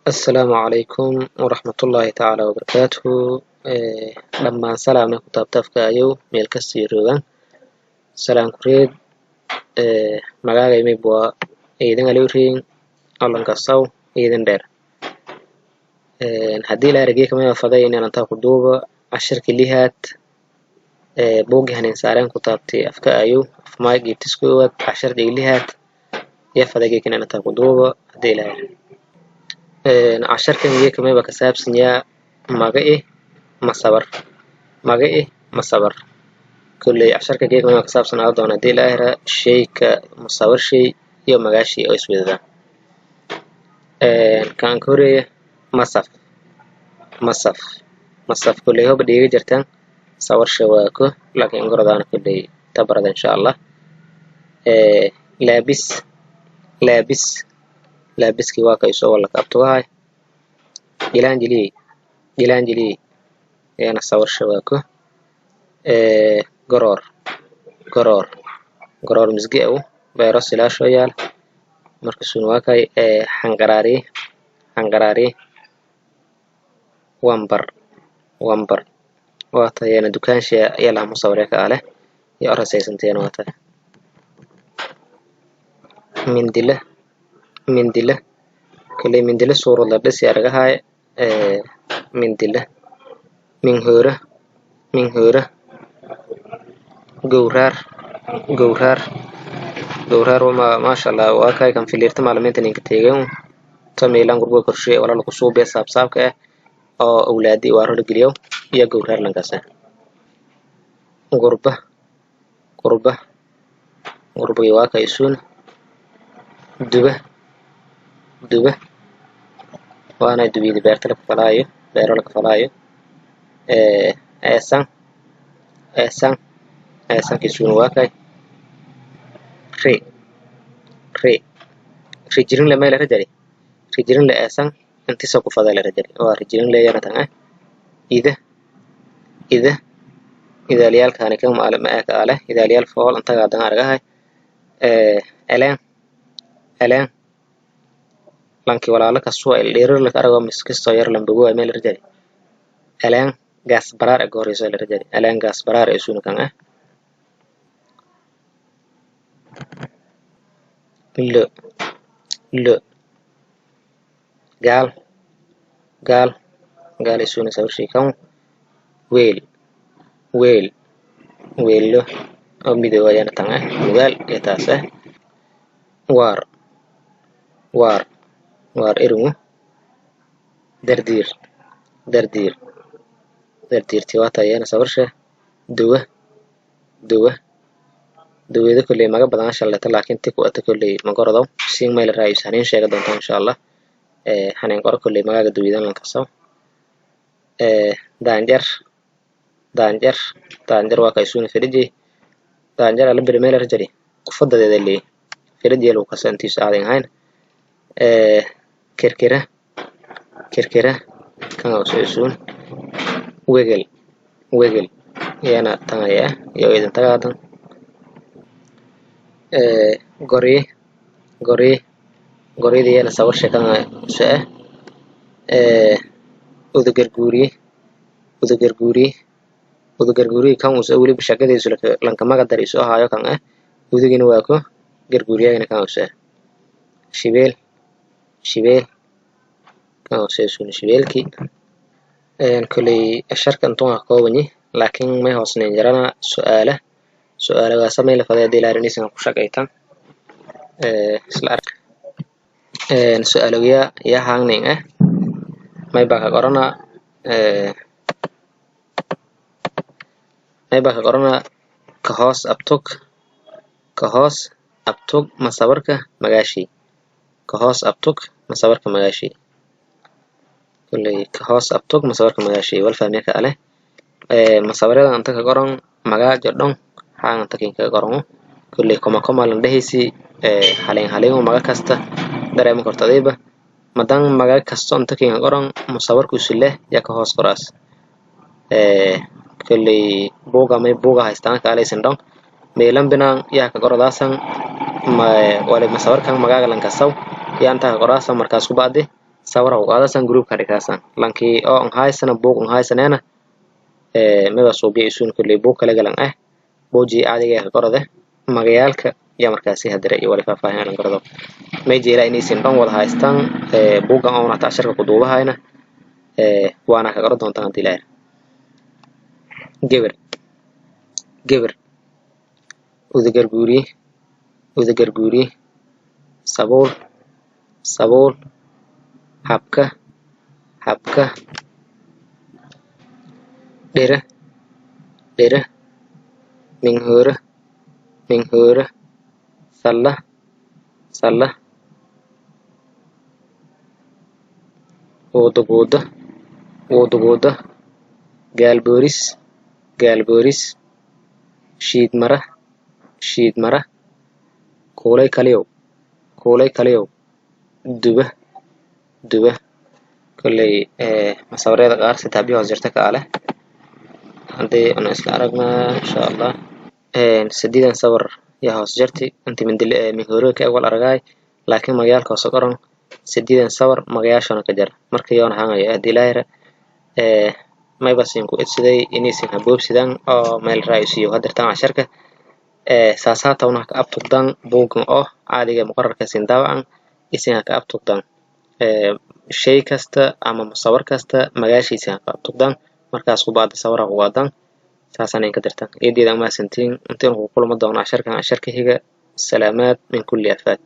Assalaamu calaykum waraxmatullaahi tacaala wabarakaatuhu. Dhammaan salaamay ku taabtaafka ayow meel kasta iyo roogaan salaan kureed. Magaagay mayb waa Ciidan Aliwriin Olanka Saw Ciidan Dheer. Haddii la aragay kama faday inaan intaa ku duuba cashirkii lihaad buugii hanin saareen ku taabtay afka ayow afmaay geebtis koowaad, cashirkii lihaad iyo faday inaan intaa ku duuba. Haddii la casharkan geedka mayba ka saabsan yaa magaci masabar, magaci masabar. Kolley casharka geedka mayba ka saabsanaa doona, haddii la ahra, shayka musawir shay iyo magaashii oo iswadadaan. Kan ka horeeya masaf, masaf, masaf. Kolley hoba dhiiga jirtaan sawarsha waa ko, laakiin goradaana kolley tabarada insha Allah. Laabis, laabis, laabiskii waa kaysoo wala kabtugahay. Jilaanjiliyey, jilaanjiliyey yana sawarsha waa ko. Goroor, goroor, goroor misge aw beero silaasho yaal marka sun waa kay. Xanqaraariye, xanqaraariye. Wambar, wambar waa tayana dukaanshiya yalaha musawire ka aleh iyo orasaysantayana waa tahay. Mindila, mindila. Kolley mindila suurad la dhisi aragahay mindila. Minhoora, minhoora. Gowraar, gowraar, gowraar. Maasha Allah, waa kay kan filiirta macalimiinta ninka teegan tamiilan gurgo korshe wala lagu suubiya saabsaabka ah oo awlaadi waaro la geliyo iyo gowraar lankaas. Gurba, gurba, gurbagi waa kay isuun. Duba, duba waana dubiyada beerta la falaayo, beero la falaayo. Eesan, eesan, eesankiisuuna waa kay. Re, re, rijirinle meel rajari rijirinle eesan intisa ku fadala rajari waa rijirinle yana tan ah. Ida, ida, idaaliyaalkaani kan ma ka ale idaaliyaal fool intaga dan argahay. Eleen, eleen. Lanki walaalo kasoo el dheerar la arago miskisto yar lambago meel rajari eleen gaas baraar ee gooreyso la rajari eleen gaas baraar ee suuna kan ah. Lo, lo. Gaal, gaal, gaal isuuna sawirshii kan. Weel, weel, weelo oo midoob ayana tan ah mugaal iyo taas ah. Waar, waar, waar erungu. Dardiir, dardiir, dardiirti waata ayana sawirshe. Duwa, duwa, duwada. Kolley maga badan shalata, laakiin ti ku ata kolley magorodow siin mayla raayis hanin sheega doontaa insha Allah. Hanin qoro kolley magaaga duwidan lankasaw. Daanjar, daanjar, daanjar waa kaysuuna fidhiji daanjar ala beri meel rajari kufadadeeda leey fidhiji lagu kasa intiisu aadan ahayn. Kirkira, kirkira kan oo isuun. Wegel, wegel iyana tan ayaa iyo idin tagaadan. Gorye, gorye, goryada iyana sawirsha kan isu ah. Udagarguuriye, udagarguuriye, udagarguuriye kan usa weliba shaqadiisu lankamaga dar isu ahaayo kan ah udugina waa ko garguuriyagana kan usa ah. Shibeel, shibeel kan usa isuna shibeelki. Kolley sharka intuun ka koobanyi, laakiin may hoosnayn jarana su'aala su'aalagaasa may la faday haddii la arinisan ku shaqaytan isla ark. Su'aalogya yaa haangning ah may baa ka qorana, may baa ka qorana ka hoos abtug, ka hoos abtug masabarka magaashii, ka hoos abtug masabarka magaashii. Kolley ka hoos abtug masabarka magaashii wal fahmiya ka aleh. Masawirada inta ka qoran magaajo dhan haan inta kin kaga qoran kolley koma koma lan dhehaysi haleen haleen maga kasta dareema karto adiba madan maga kasto inta kin ka qoran musawirku leh yaa ka hoos qoraas. Kolley buuga may buuga haystaan ka alaysan dhan meelan binaan yaa ka qorodaasan wali masawirkan magaaga lan kasaw yaa inta ka qoraasan markaas ku bacdi. Sawira ku qaadasan, groupka dhigaasan. Lankii oo an haysana buug an haysanena maba suubiya isuun kulley buug kala galan ah, buujii caadiga ah ka qorade magayaalka iyo markaasi hadire iyo wali faahfaahin lan qorado. May jeela inaysan dhan wada haystaan buuggan oona hata casharka ku duubahayna, waana ka qoran doontaan hadii ilaahay. Geber, geber, udagarguuriye, udagarguuriye, sabuul, sabuul, habka, habka, dhira, dhira, minhoora, minhoora, salla, salla, wuuduguuda, wuuduguuda, gaalbooris, gaalbooris, shiidmara, shiidmara, kuulay kaliyow, kuulay kaliyow, duba, duba. Kolley masawiryada qaar saddex biyo hoos jirta ka leh haddii anu isla aragnaa insha Allah. Sideedan sawir yaa hoos jirti inti mindil minhooriga ka wal aragaay, laakiin magayaalka hoose qoran sideedan sawir magayaashana ka jar. Marka yoona hangaya haddii ilaahira mayba siin ku idsiday inaysan haboobsidaan oo meel raayisiyo hadirtaan casharka saasaatawna ka abtugdaan buuggan oo caadiga muqararka siin daawacan isin ha ka abtugdaan shay kasta ama musawir kasta magaashiisa ha ka abtugdaan. Markaas ku baada sawira ku qaadaan saasaan in ka dirtaan. Eedeeda mahadsantiin. Intaan ku kulma doono casharkan casharka xiga, salaamaad min kulli afaat.